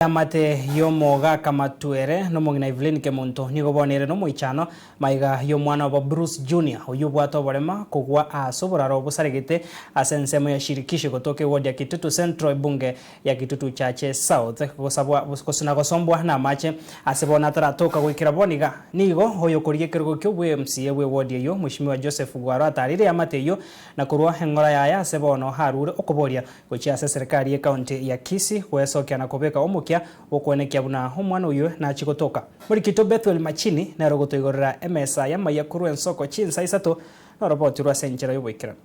Eamate y'omogaka Matuere nomong'ina Evelyn Kemunto nigo bono ere nomoichano maiga y'omwana obo Bruce Junior oyio obwate oborema kogwa ase oboraro bosaregete ase ensemo ya Shirikisho gotoka eward ya Kitutu Central ebunge ya Kitutu Chache South gosabwa na gosombwa namache ase bono ataratoka goikera bono iga. Nigo oyokorigia ekerogo ki'obwe MCA bw'eward eyio Mweshimiwa Joseph Gwaro atarire eamate eyio na korwa eng'ora yaye ase bono arure okoboria Gochia ase eserekari y'ecounty ya Kisii gwesokia na kobeka omokia bw'okoenekia buna omwana oyio nachie gotoka. Morikito Bethuel Machini nere ogotoigorera emesa y'amaiya korwa ensoko chinsa isato noroboti rwa ase enchera y'oboikeranu.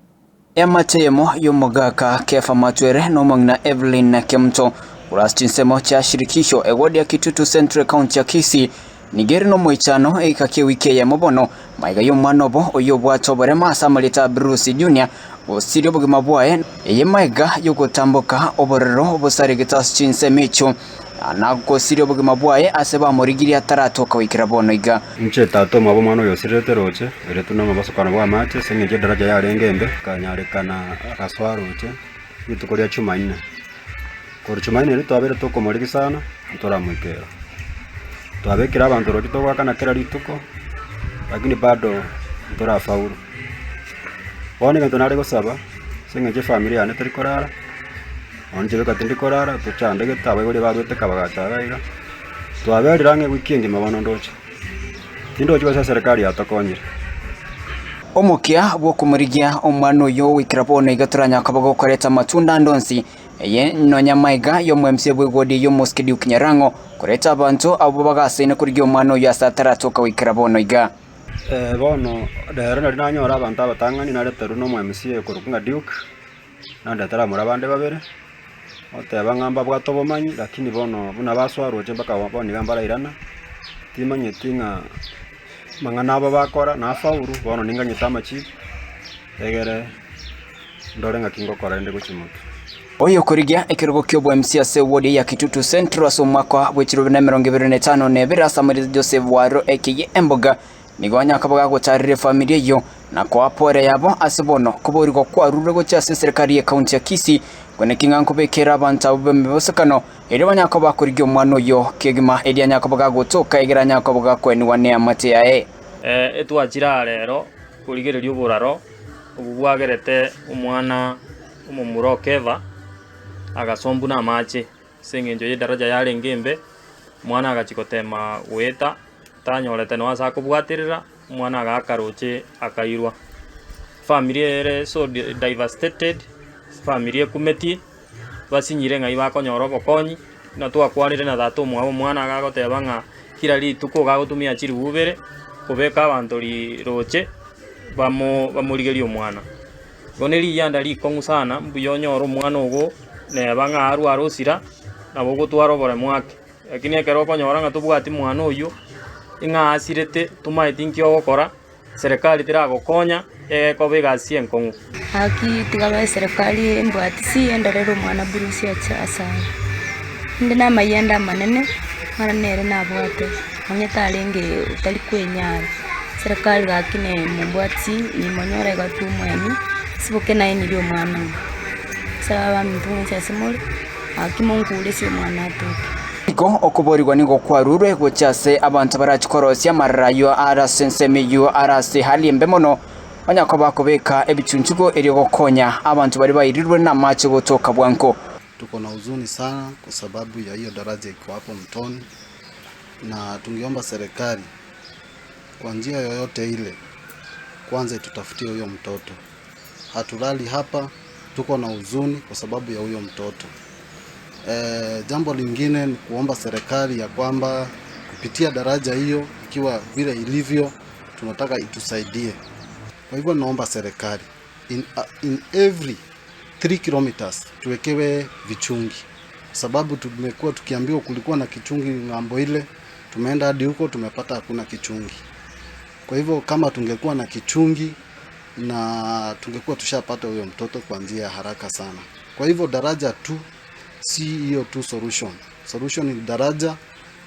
Eamate eyemo y'omogaka Kefa Matwere na omong'ina Evelyn Kemunto korwa ase chinsemo chia Shirikisho eward ya Kitutu Central ecounty ya Kisii nigo ere nomoichano egeka ki'ewiki eyemo bono Magega y'omwana obo oyio obwate oborema ase amarieta a Bruce Junior, gosiria obogima bwaye, eye magega y'ogotamboka obororo bosaregete ase chinsemo echio, na gosiria obogima bwaye ase bamorigirie ataratoka goikera bono iga. Inche tata omwabo omwana oyo osirerete roche, oiretwe nomobosokano bw'amache, ase engencho edaraja yarenge embe, akanyarekana agasoa roche rituko ria Chumaine. Korwa Chumaine erio twabeire tokomorigia sana, ntoramoikera. Twabekire abanto roche togoakana kera rituko, lakini bado ntorafaulu. Bono egento nare gosaba, ase eng'encho efamiri yane teri korara, nonya inche bweka tindi korara, tochandegete abaibori barwete kabagacha iga iga, twaberire ang'e ewiki engima bono ndoche. Tindochi gose eserekari yatokonyire. Omokia bw'okomorigia omwana oyio goikera bono iga toranyare koba gokoreta amatunda ande onsi, eye nonya maiga y'omwemisia bw'egodi y'omosike Duke Nyarang'o, koreta abanto abwo bagasaine korigia omwana oyio ase ataratoka goikera bono iga. Bono rero nari nanyora abanto abatang'ani nareterwe na omo-MCA okorokwa ng'a Duke, nandetera abamura bande babere, oteba ng'a mbabwate obomanyi lakini bono buna basoa roche mpaka bono iga mbarairana, timanyeti ng'a amang'ana abo bakora nafaulu, bono ninganyete amachibu, egere ndore ng'aki ngokora rende gochia motwe. Oyokorigia ekerogo ki'oboMC ase ewodi ya Kitutu Central ase omwaka bwe chirobi na emerongo ebere na etano na ebere ase amarieta Joseph Waro Ekeyie Emboga nigo anyakaboga agotarera efamiri eyio na koa pore yabo ase bono koborigwa kwarurwe gochia ase eserekari ye county ya Kisii kweneki ng'a nkobekera abanto abwo b'emebosokano erio banyare koba bakorigia omwana oyio kegima erio anyare koba gagotoka egere anyare koba gakoenigwa neamate yaye. Etwachire aa rero korigereria oboraro obwo bwagerete omwana omomura o Keva agasombwa namache ase eng'encho y'edaraja yarenge embe, omwana agachia gotema goeta, tanyorete nonya ase akobwaterera, omwana agaaka roche akairwa. Efamiri eye ere so devastated, efamiri ekumetie, basinyire ng'ai bakonyora obokonyi, buna twakwanire na tata omwabo omwana iga agoteba ng'a kira rituko iga agotumia chiribu ibere, kobeka abanto ri roche bamo bamorigerie omwana. Igo ne riyanda rikong'u sana, mbuya onyore omwana ogo neba ng'a arware osira, nabo ogotwara oboremo ake. Lakini ekero okonyora ng'a tobwati mwana oyio, ing'a asirete tomaeti nki ogokora, Serikali teragokonya, egekoba egasi enkong'u. Gaki tiga bae eserekari embwatisi endorere omwana Bruce ache ase aya. Inde namayianda amanene, omwana nere nabwate, onye tarenge otari kwenyara. Eserekari gaki ne mombwatisi nimonyore iga tomoeni, siboke naye nirie omwana oyo. Ase abaminto mwensi ase more, gaki monkuresie omwana atoke. Igo okoboorigwa nigo kwarurwe gochia ase abanto barachie korosia amarara ayio are ase ensemo eyio are ase hali embe mono, onye koba kobeka ebichunchugo erio gokonya abanto baria bairirwe namache gotoka bwango. Tuko na huzuni sana kwa sababu ya hiyo daraja iko hapo mtoni, na tungeomba serikali kwa njia yoyote ile, kwanza itutafutie huyo mtoto. Hatulali hapa, tuko na huzuni kwa sababu ya huyo mtoto. E, jambo lingine ni kuomba serikali ya kwamba kupitia daraja hiyo ikiwa vile ilivyo, tunataka itusaidie. Kwa hivyo naomba serikali in, in every 3 kilometers tuwekewe vichungi, sababu tumekuwa tukiambiwa kulikuwa na kichungi ng'ambo ile, tumeenda hadi huko tumepata hakuna kichungi. Kwa hivyo kama tungekuwa na kichungi na tungekuwa tushapata huyo mtoto kwa njia ya haraka sana. Kwa hivyo daraja tu si hiyo tu solution. Solution ni daraja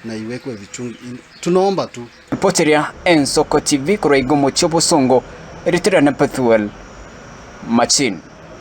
na iwekwe vichungi. Tunaomba tu. Ripoteria Ensoko TV korwa iga omochie obosongo, eritere na Pethuel Machin.